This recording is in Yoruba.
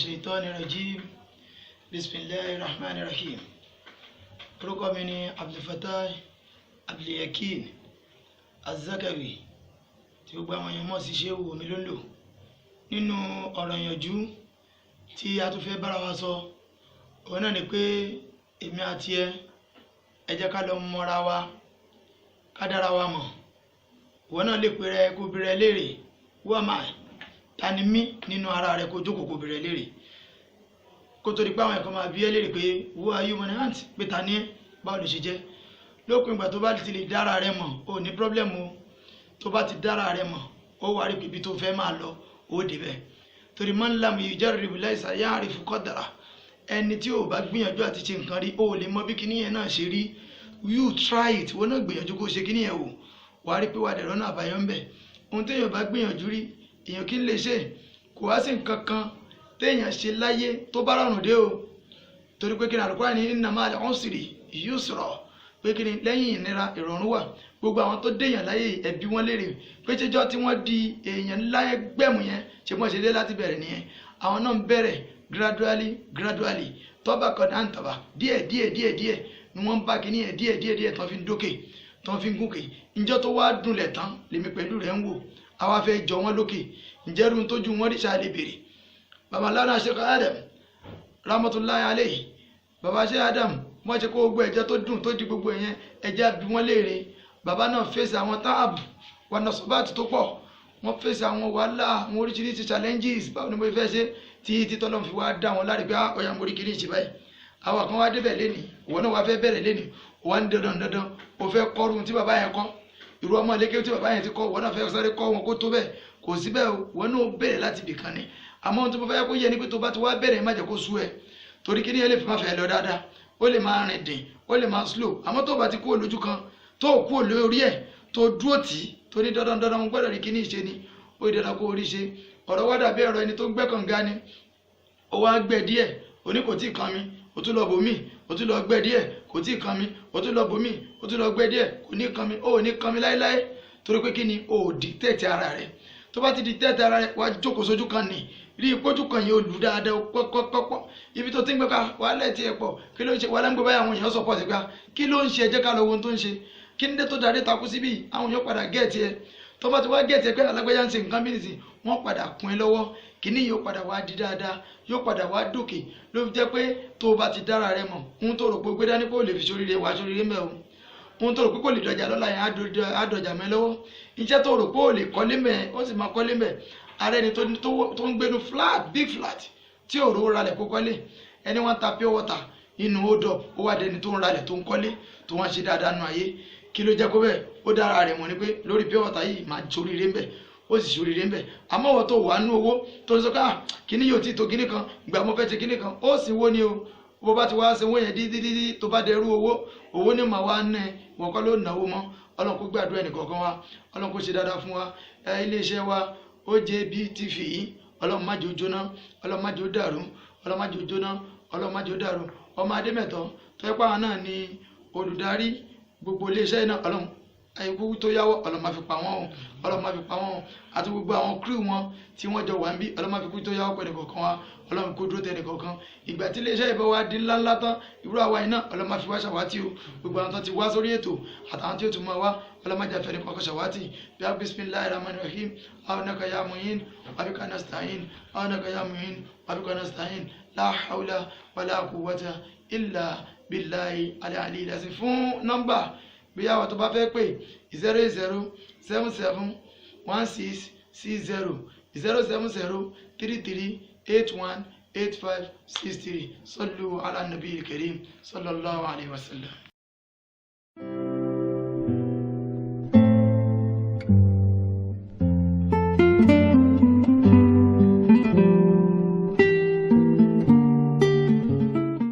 Shaitanir rajim. Bismillahir rahmanir rahim. Orúkọ mi ni Abdulfatai Abdulyakin Azakawi, tí gbogbo àwọn èèyàn mọ̀ sí Shehu Omi ló ń lò. Nínú ọ̀rọ̀ ìyànjú tí a tún fẹ́ bára wa sọ, òun náà ni pé èmi àti ẹ, ẹ jẹ́ ká lọ mọ́ra wa, ká dára wa mọ̀. Ìwọ náà lè pe rẹ kó bi rẹ léèrè, who am I? Ta ni mí nínú ara rẹ? Kó jókòó, kó bi rẹ léèrè, kó tó di pé àwọn ẹ̀kọ́ máa bí ẹ léèrè pé, "Who are you, money aunt?" Pé ta ni ẹ, báwo ló ṣe jẹ́? Lópin ìgbà tó bá ti lè dára rẹ mọ̀, ò ní problem o. Tó bá ti dára rẹ mọ̀, ó wà rí ibi tó fẹ́ máa lọ, ó débẹ̀. Torí man lam yujarrib laysa ya'rifu qadra. Ẹni tí ò bá gbìyànjú àti ṣe nǹkan rí, ó lè mọ bí kíní yẹn náà ṣe rí. You try it. Wọ́n náà gbìyànjú kó ṣe kíní yẹn wò, wàá rí pé wàá dẹ̀rọ náà àbáyọ ń bẹ̀. Ohun téèyàn bá gbìyànjú rí, èèyàn kì í lè ṣe. Kò wá sí nǹkan kan téèyàn ṣe láyé tó bá rọrùn dé o. Torí pé kí ni? Al-Qur'an ní inna ma'al usri yusra, pé kí ni? Lẹ́yìn ìnira, ìrọ̀rùn wà. Gbogbo àwọn tó déèyàn láyé, ẹbí wọn léèrè pé ṣéjọ́ tí wọ́n di èèyàn ńlá gbẹ̀mù yẹn, ṣe wọ́n ṣe dé láti bẹ̀rẹ̀ nìyẹn? Àwọn náà ń bẹ̀rẹ̀ gradually, gradually, tọ́ba kan náà ń tàbà díẹ̀ díẹ̀ díẹ̀ díẹ̀ ni wọ́n ń bá kíní yẹn díẹ̀ díẹ̀ díẹ̀, tán fi ń dókè, tán fi ń gòkè. Ǹjọ́ tó wá dunlẹ̀ tán lèmi pẹ̀lú rẹ̀ ń wò, àwa fẹ́ jọ wọ́n lókè. Ǹjẹ́ irun tójú wọn rí ṣáà lè béèrè? Baba lánàá, Sheikh Adam rahmatullahi alayhi, baba Sheikh Adam, wọ́n ṣe kó gbogbo ẹ̀jẹ̀ tó dùn tó di gbogbo ẹ̀yẹn, ẹ̀jẹ̀ bí wọ́n léèrè. Baba náà fèsì àwọn táàbù wọn sọ́bàtì tó pọ̀, wọ́n fèsì àwọn wàhálà, àwọn oríṣiríṣi challenges. Báwo ni mo fẹ́ ṣe tí títọ́ lọ́n fi wá dá wọn láre pé ọ̀yà mo rí kiri ìṣe báyìí? Àwọn kan wá débẹ̀ lénìí, ìwọ náà wá fẹ́ bẹ̀rẹ̀ lénìí, wọ́n ní dandan dandan o fẹ́ kọ́run tí bàbá yẹn kọ́, irú ọmọ ilé tí bàbá yẹn ti kọ́, ìwọ náà fẹ́ sáré kọ́ wọn kó tó bẹ́ẹ̀. Kò sí bẹ́ẹ̀ o. Ìwọ náà bẹ̀rẹ̀ láti ibì kan ni. Àmọ́ ohun tí mo fẹ́ kó yẹ ni pé tó bá ti wá bẹ̀rẹ̀, má jẹ́ kó sú ẹ, torí kí ni ẹ lè fi má fẹ́ lọ dáadáa, ó lè máa rìn dìn, ó lè máa slow. Àmọ́ tó bá ti kúrò lójú kan, tó kúrò lórí ẹ̀, tó dúró tì í, torí dandan dandan mo gbọ́dọ̀ rí kíní ìṣe ni, ó di dandan kó orí ṣe. Ọ̀rọ̀ wá dàbí ọ̀rọ̀ ẹni tó ń gbẹ́ kànga ni. Ó wá gbẹ́ díẹ̀, oní kò tí ì kan mi, ó tún lọ bòmí, ó tún lọ gbẹ́ díẹ̀, kò tí ì kan mi, ó tún lọ bòmí, ó tún lọ gbẹ́ díẹ̀, kò ní kan mi. Ó ní kan mi láéláé, torí pé kí ni? Ó dictate ara rẹ̀. Tó bá ti dictate ara rẹ̀, wá jókòó sójú kan ní rí ìpójú kan yìí, ó lù dáadáa pọ́pọ́pọ́pọ́. Ibi tó ti ń gbé ká wàhálà ẹ̀ tí ẹ̀ pọ̀, kí ló ń ṣe? Wàhálà ń gbé báyìí, àwọn èèyàn support pé kí ló ń ṣe? Ẹ jẹ́ ká lọ wo ohun tó ń ṣe. Kí ní dé tó darí takú síbí? Àwọn èèyàn padà get ẹ. Tó bá ti wá get ẹ pé alágbèjà ń ṣe nǹkan bí nìsín, wọ́n padà kún ẹ lọ́wọ́. Kíní yóò padà wá di dáadáa, yóò padà wá dòkè. Ló fi jẹ́ pé tó o bá ti dára rẹ mọ̀, ohun tó rò pé gbé dání kó lè fi ṣoríire, wàá ṣoríire mẹ́ o. Ohun tó rò pé kò lè dọjà lọ́la yẹn, á dọjà mẹ́ lọ́wọ́. Iṣẹ́ tó rò pé ò lè kọ́lé mẹ́, ó sì máa kọ́lé mẹ́. Ara ẹni tó ń gbénu flat, big flat, tí ò rówó ralẹ̀ kó kọ́lé, ẹni wọ́n ta pure water nínú hold up, ó wá dẹni tó ń ralẹ̀, tó ń kọ́lé, tó wọ́n ṣe dáadáa nù ayé. Kí ló jẹ́ kó bẹ́ẹ̀? Ó dára rẹ̀ mọ̀ ni pé lórí pure water yìí, máa ṣoríire ń bẹ̀, ó sì ṣoríire ń bẹ̀. Àmọ́ wọ́n tó wà nú owó tó ń sọ ká kíní yóò ti tó kíní kan, ìgbà mo fẹ́ ṣe kíní kan, ó sì wó ni o. Bó bá ti wá ṣe owó yẹn dídídídí, tó bá dẹrú owó, owó ní màá wá ná ẹ, wọ́n kọ́ ló náwó mọ́. Ọlọ́run kó gbàdúrà ẹnì kọ̀ọ̀kan wa, Ọlọ́run kó ṣe dáadáa fún wa. Iléeṣẹ́ wa OJB TV yìí, Ọlọ́run má jẹ́ ó jóná, Ọlọ́run má jẹ́ ó dàrú, Ọlọ́run má jẹ́ ó jóná, Ọlọ́run má jẹ́ ó dàrú. Ọmọ Adémẹ̀tọ́ tó yẹ pé àwọn náà ni olùdarí gbogbo iléeṣẹ́ náà, Ọlọ́run, ikú tó yáwọ́, Ọlọ́run má fi pa wọ́n o, Ọlọ́run má fi pa wọ́n o, àti gbogbo àwọn crew wọn tí wọ́n jọ wà ń bí. Ọlọ́run má fi kú tó yáwọ́ pẹ̀lú kọ̀ọ̀kan wa, Ọlọ́run kó dúró tẹnì kọ̀ọ̀kan. Ìgbà tí iléeṣẹ́ ìbọn wa di ńláńlá tán, irú àwa iná, Ọlọ́run má fi wá ṣàwátì o. Gbogbo àwọn tó ti wá sórí ètò àtàwọn tí ó tún máa wá, Ọlọ́run má jẹ́ fẹ́ni kọ̀ọ̀kan ṣàwátì. Bí a bismillahir rahmanir rahim. Awnaka ya mu'in wa bika nasta'in, awnaka ya mu'in wa bika nasta'in, la hawla wala quwwata illa billahi al-ali al. Fún nọ́mbà bí àwọn tó bá fẹ́ pè, 0 0 7 7 1 6 6 0, 0 7 0 3 3 8 1 8 5 6 3. Sallu ala nabiyil karim sallallahu alayhi wa sallam.